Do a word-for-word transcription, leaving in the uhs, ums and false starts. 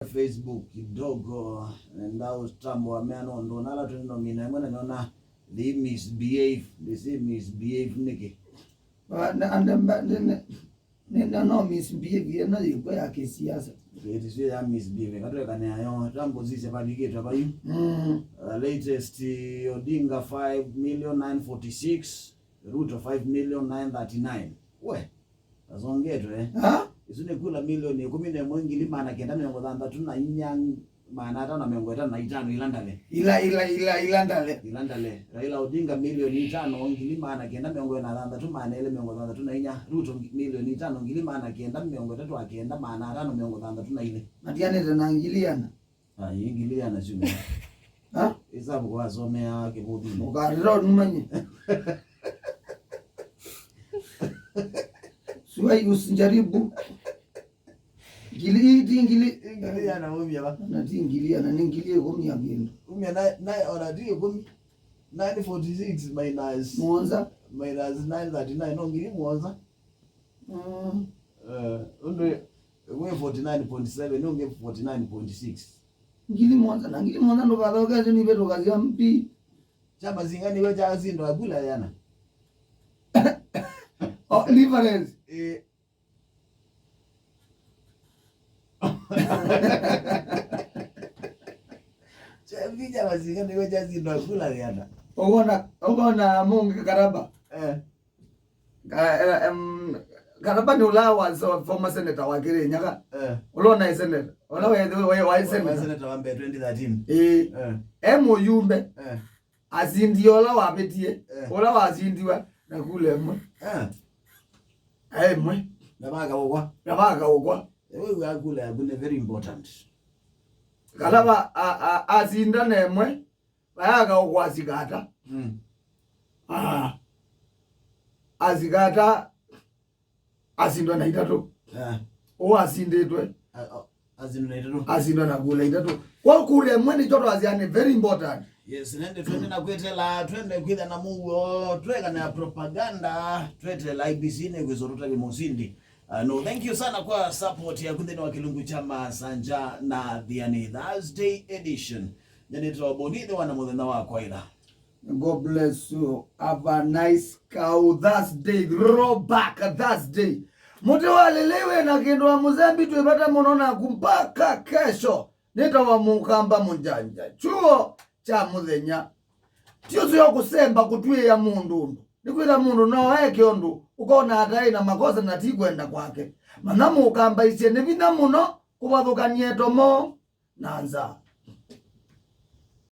Facebook kidogo, nenda ũtambo wa mea nũndũ nala twĩ nomina ĩmwe na nĩona they misbehave, they say misbehave nĩkĩ? Ba- na- na- na- na- na- na- no misbehave ĩno yĩkw'o ya kĩsiasa. Ĩtisio ya misbehave katwekane ayo tambo sisya vavikĩtwe vayu. Mm. Uh, latest uh, Odinga five million nine forty-six, Ruto five million nine thirty-nine. We, asongetwe. Ha? Isu nĩ kula milioni ĩkũmi na ĩmwe ngili maana kenda mĩongo thanthatũ na inya maana atano mĩongo ĩtano na itano ila ndale. Ila ila ila ila ndale. Ila ndale. Raila Odinga milioni itano ngili maana kenda mĩongo ĩna na thanthatũ maana elĩ mĩongo thanthatũ na inya. Ruto ngi- milioni itano ngili maana kenda mĩongo ĩtatũ na kenda maana atano mĩongo thanthatũ na ilĩ. Matianĩte na ngili ana. Ah, ii ngili ĩana syumĩa. Ha? Ĩsavu wasomeaa kĩvũthunĩ. Ũkarĩra ũnumanye. Suai usijaribu. Ngili ii ti ngili. Ngili ĩana umya va? Na ti ngili ĩana, nĩ ngili ĩkũmi ya kĩndũ. Umya na, na, ona ti ĩkũmi. Nine forty-six minus mũonza. Minus nine thirty-nine, no ngili mũonza. Mm. Eh, ũndũ wĩ forty-nine point seven, ũngĩ forty-nine point six. Ngili mũonza na ngili mũonza ndũkathokesye nĩvĩtũkasya mpi. Kya Masinga nĩwe kyasindwa kula yana. Oh, difference. Eh. Kya mpi kya Masinga nĩwe kyasindwa kula yana. Ũkona, ũkona mũngĩ Karaba. Eh. Ka- eh, em, Karaba nĩ ũla wa so- former senator wa Kĩrĩnyaga. Eh. Ũla ũnaĩ senator. Ũla waĩ- waĩ- waĩ Wa- wa senator. Senator wa mbee twenty thirteen. Ĩĩ. Eh. E mũyumbe. Eh. Asindie ũla wavĩtie. Eh. Ũla wasindiwa na kula ĩmwe. Eh. Aĩ ĩmwe. Na vakaũkwa. Na vakaũkwa. Ewe wa kula yaku nĩ very important. Karaba a- a- asinda na ĩmwe. Vayaka ũkwasika ata? Mm. Ah. Asika ata? Asindwa na itatũ. Eh. Ũũ asindĩtwe. A- a- Asindwa na itatũ. Asindwa na kula itatũ. Kwa kula ĩmwe nĩkyo twasya nĩ very important. Yes, nende twende na kwetela, twende kwitha na mũuo, tweka na propaganda, twetela I B C nĩ kwĩswa tũtavye mũsindi. Uh, no, thank you sana kwa support yaku nthĩnĩ wa kĩlungu kya Masanja na Thiani Thursday edition. Nyanĩtwa Boni nĩ wana mũthenya wa kwaitha. God bless you. Have a nice cow Thursday. Roll back Thursday. Mũtĩ wa lĩlĩ wĩ na kĩndũ wa mũsembi twĩ vata mũno naku mpaka kesho. Nĩtawa Mũkamba Mũnjanja. Chuo kya mũthenya. Ti ũseo kũsemba kũtw'ĩĩa mũndũ ũndũ. Nĩkwĩthwa mũndũ no eke ũndũ ũkona ataĩ na makosa na ti kwenda kwake. Manya Mũkamba isye nĩ vinya mũno kũvathũkany'a ĩtomo na nza.